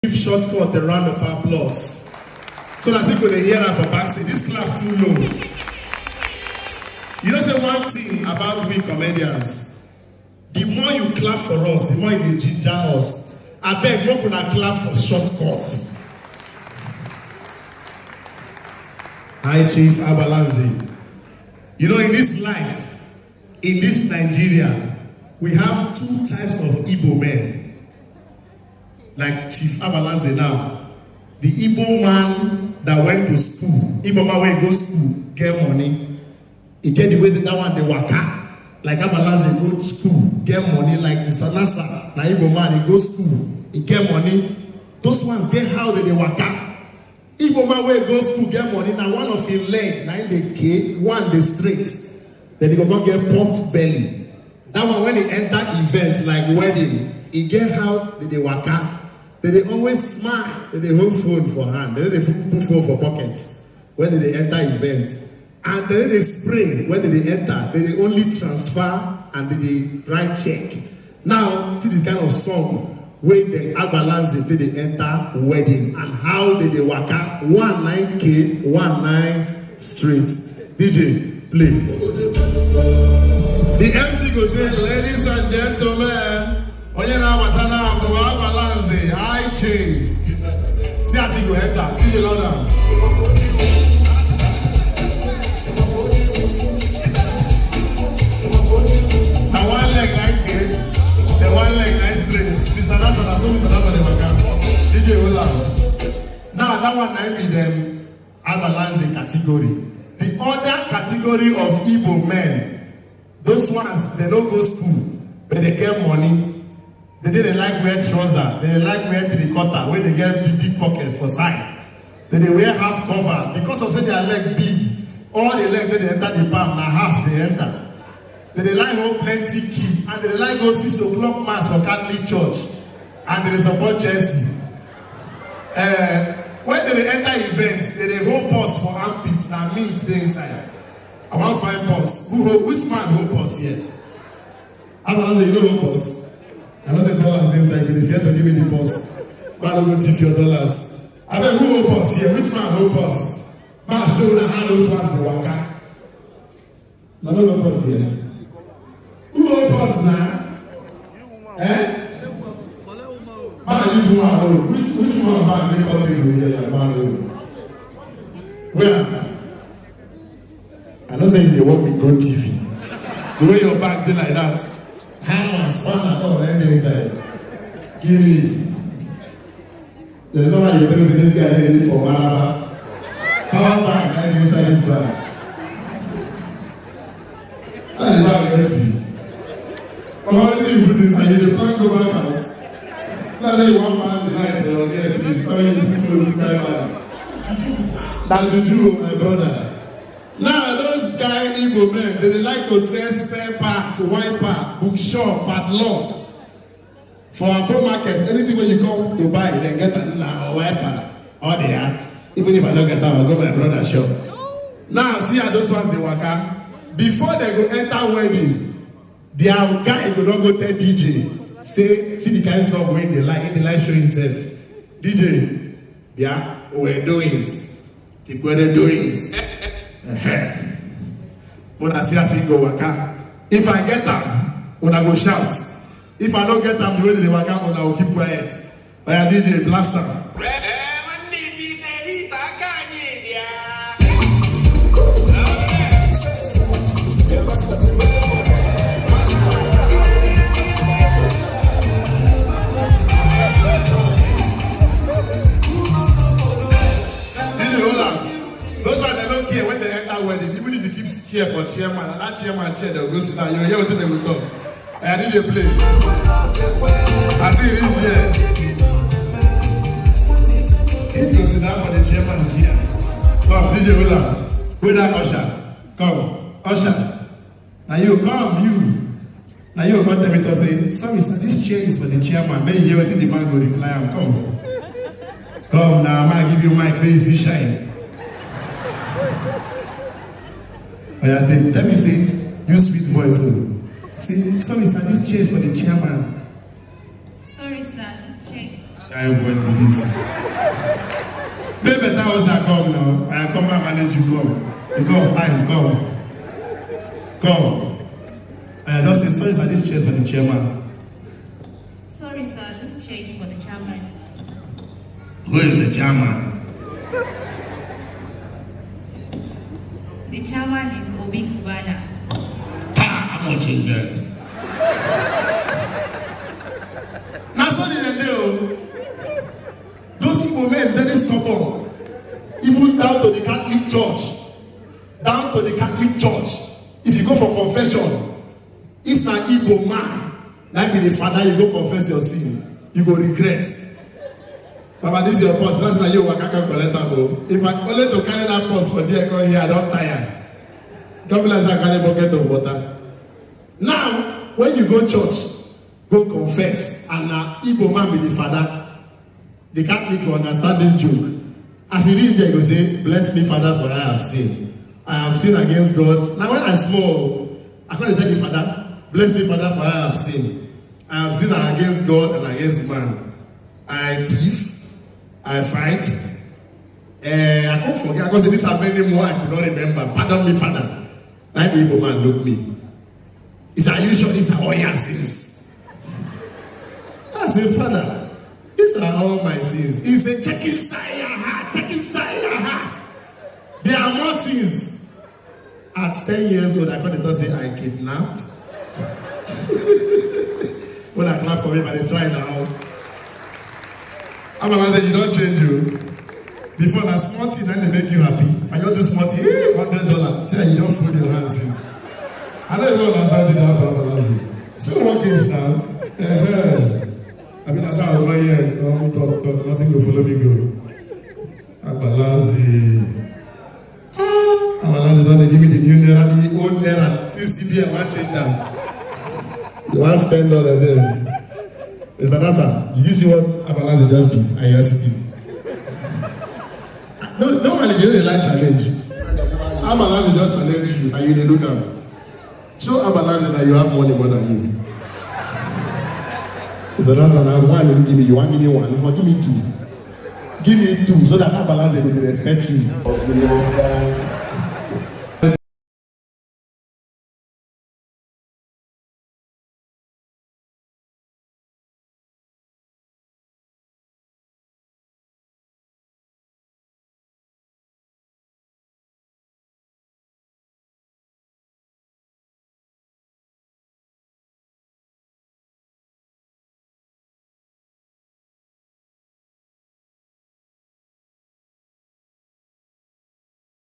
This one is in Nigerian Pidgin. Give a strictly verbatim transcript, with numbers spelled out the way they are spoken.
give Shortcut a round of applause so that he could hear am for backstage. This clap too low. You know, say one thing about we comedians, the more you clap for us, the more you ginger us. I beg, no una clap for Shortcut. Hi, Chief Abalanzi. You know, in this life, in this Nigeria, we have two types of Igbo men. Like Chief Abalanze now, the Igbo man that went to school, Igbo man wey go school, get money. He get the way that one dey waka. Like Abalanze go school, get money. Like Mister Nasa, na Igbo man, he go school, he get money. Those ones get how they dey waka. Igbo man wey go school get money, na one of him leg na him dey gay, one dey straight. Then he go come get pot belly. That one, when he enter event like wedding, he get how they dey waka. They dey always smile. They dey hold phone for hand. They no dey put phone for pocket when they dey enter event. And they no dey spray when they dey enter. They dey only transfer and they dey write check. Now, see this kind of song wey dem Agbalanze take dey enter wedding and how they dey waka. One nine K, one nine street. D J, play. The M C go say, "Ladies and gentlemen, onye na-abata na bụ Agbalanze, High Chief." See as he go enter. D J, louder. Na one leg na him dey, the one leg na him straight. Mister Nasa, na so Mister Nasa dey waka. D J, hold am. Now, that one na him be dem Agbalanze category. The other category of Igbo men, those ones, they no go school, but they get money. They dey, they like wear trouser, they dey like wear three quarter, wey dey get big, big pocket for side. They dey wear half cover because of say their leg big. All the leg wey dey enter the palm, na half dey enter. They dey like hold plenty key, and they dey like go six o'clock mass for Catholic church, and they dey support Chelsea. Eh, when they dey enter events, they dey hold purse for armpit, na mint dey inside. I wan find purse. Who hold, which man hold purse here? I don't know, you know hold purse. I know say dollars dey inside, but if you have to give me the purse, man no go thief your dollars. Abeg, who hold purse here? Which man hold purse? Man, show una how those ones dey waka. Na no hold purse here. Who hold purse na? Eh? Man, use woman own. Which, which woman bag dey come dey here like man own? Where? I know say you dey work with Go T V. The way your bag dey like that, how and spanner all na dey inside. Give me. There's no how you tell me this guy dey live for Maraba. Power bank na dey inside this bag. How the bag heavy? Omo, wetin you put inside? You dey plan go back house? Na say you wan pass the night for your girl place, so you put clothes inside bag. Na juju o, my brother. Now, those guy Igbo men, they dey like to sell spare parts, wiper, bookshop, padlock. For Abo market, anything wey you come to buy, dem get antenna or wiper, all they are. Even if I no get am, I go my brother shop. Now, see how those ones dey waka. Before they go enter wedding, their guy go don go tell D J, say, "See the kind song wey dey like, he dey like show himself. D J, yeah, we're doing." Tikwere doings. Una see as he go waka. If I get am, una go shout. If I no get am, the way they waka, una go keep quiet. Oya, D J, blast am. D J, hold am. Those ones, they don't care when they enter wedding. Even if you keep chair for chairman, and that chairman chair, they'll go sit down. You hear what they will talk. I need a play. I see reach there. He go sit down for the chairman chair. Come, D J, hold am. With that usher. Come, usher. Now you come, you. Now you come tell me to say, "Sorry, sir, this chair is for the chairman." May you hear what the man go reply and come. Come now, man, give you mic, may you see shine. Oya, tell, tell me, say, use sweet voice. Oh. Say, "Sorry, sir, this chair is for the chairman." Sorry, sir, this chair. Kind voice be this? Make better house I come now. I come and manage you, come. Because of time, come. Come. Uh, just say, "Sorry, sir, this chair is for the chairman." Sorry, sir, this chair is for the chairman. Who is the chairman? The chairman is Obi Kubana. Ha! How much is that? Na so dey dey o. Those people men very stubborn. Even down to the Catholic Church. Down to the Catholic Church. If you go for confession, if na Igbo man, na be the father, you go confess your sin, you go regret. Baba, this your purse. That's na you waka come collect am o. If I only to carry that purse for there, come here, I don tire. Come be like say I carry bucket of water. Now, when you go church, go confess, and na Igbo man be the father. The Catholic go understand this joke. As he reach there, he go say, "Bless me, Father, for I have sinned. I have sinned against God." Now, when I small, I come dey tell the father, "Bless me, Father, for I have sinned. I have sinned against God and against man. I thief, I fight." Eh, I come forget, I come say, "These are many more I could not remember. Pardon me, Father." Like the Igbo man look me. He said, "Are you sure these are all your sins?" I say, "Father, these are all my sins." He said, "Check inside your heart. Check inside your heart. There are more sins." At ten years old, I come dey talk say I kidnapped. When I clap for me, but they try now. Amalanze, you don change o. Before, na small thing na dey make you happy. If I just do small thing, eh, hundred dollar. See how you don fold your hands since. I no even understand wetin dey happen, Amalanze. So what is now? Eh, eh. I mean, that's how I go here. Come talk, talk. Nothing go follow me go. Amalanze. Ah, Amalanze don dey give me the new naira, the old naira. Since C B N wan change am. You wan spend all of them. Mister Nasa, did you see what Amalanze just did? And you are sitting. No, normally, you don't like challenge. Amalanze just challenge you, and you dey look am. Show Amalanze that you have money more than him. Mister Nasa, now one you give me, you wan give me one, you wan give me two. Give me two, so that Amalanze go dey respect you.